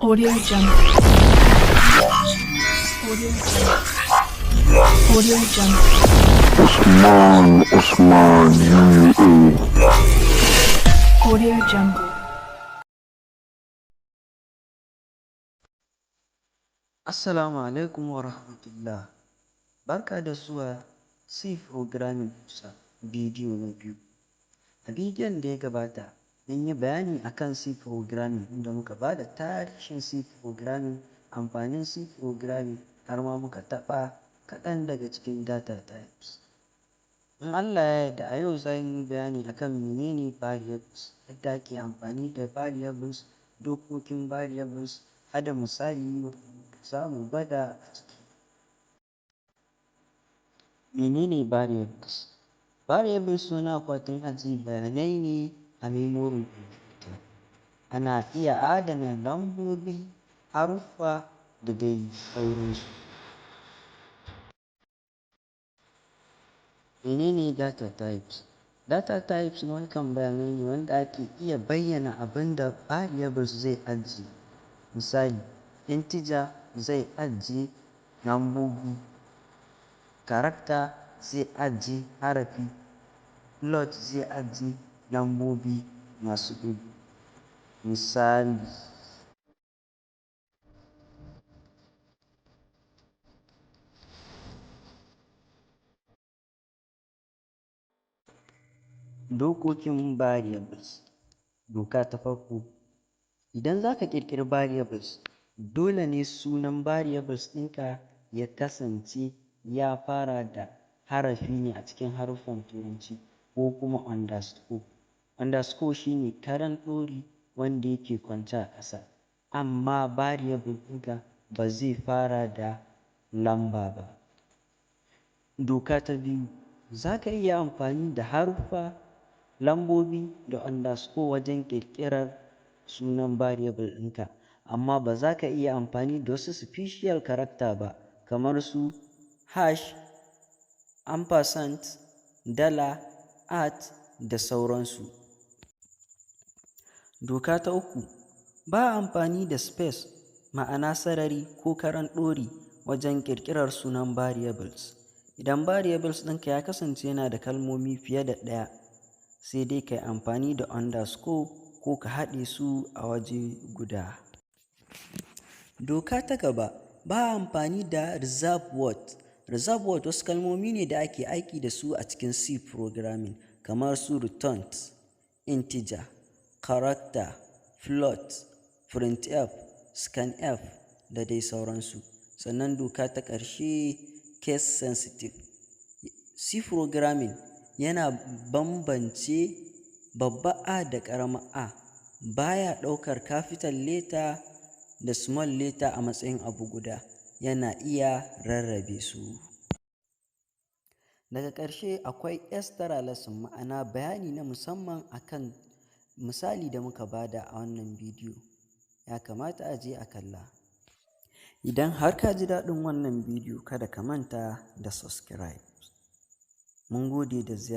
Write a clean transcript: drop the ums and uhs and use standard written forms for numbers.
Audio Jungle. Audio Jungle. Audio Jungle. Usman Usman UA. Audio Jungle. Assalamu alaikum wa rahmatullah. Barka da zuwa C Programming Hausa, bidiyo na biyu. A bidiyon da ya gabata, mun yi bayani akan C Programming, inda muka ba da tarihin C Programming, amfanin C Programming, har ma muka taɓa kaɗan daga cikin data types. In Allah ya yarda, a yau za mu yi bayani akan menene variables, yadda ake amfani da variables, dokokin variables, har da misali za mu gwada a ciki. Menene variables? Variables wani akwatin ajiye bayanai ne a memory kwamfuta. Ana iya adana lambobi, haruffa, da dai sauransu. Menene data types? Data types nau'ikan bayanai ne wanda ake iya bayyana abin da variables zai ajiye. Misali, integer zai ajiye lambobi, character zai ajiye harafi, float zai ajiye lambobi masu ɗigo. Misali, dokokin variables. Doka ta farko: idan za ka ƙirƙiri variables, dole ne sunan variables ɗinka ya kasance ya fara da harafi ne a cikin haruffan Turanci ko kuma underscore. Underscore shi ne karan ɗori wanda yake kwance a ƙasa, amma variable ɗinka ba zai fara da lamba ba. Doka ta biyu: za ka iya amfani da haruffa, lambobi, da underscore wajen ƙirƙirar sunan variable ɗinka, amma ba za ka iya amfani da wasu special character ba kamar su hash, ampersand, dala, at, da sauransu. Doka ta uku: ba a amfani da space, ma'ana sarari ko karan ɗori, wajen ƙirƙirar sunan variables. Idan variables ɗinka ya kasance yana da kalmomi fiye da ɗaya, sai dai ka yi amfani da underscore ko ka haɗe su a waje guda. Doka ta gaba: ba a amfani da reserved word. Reserved word wasu kalmomi ne da ake aiki da su a cikin C programming, kamar su return, integer, character, float, printf, scanf, da dai sauransu. Sannan doka ta ƙarshe, case sensitive. C programming yana bambance babba A da ƙaramar a, baya ɗaukar capital letter da small letter a matsayin abu guda, yana iya rarrabe su. Daga ƙarshe akwai extra lesson, ma'ana bayani na musamman akan misali da muka bada a wannan bidiyo. Ya kamata a je a kalla. Idan har ka ji daɗin wannan bidiyo, kada ka manta da subscribe. Mun gode da ziyara.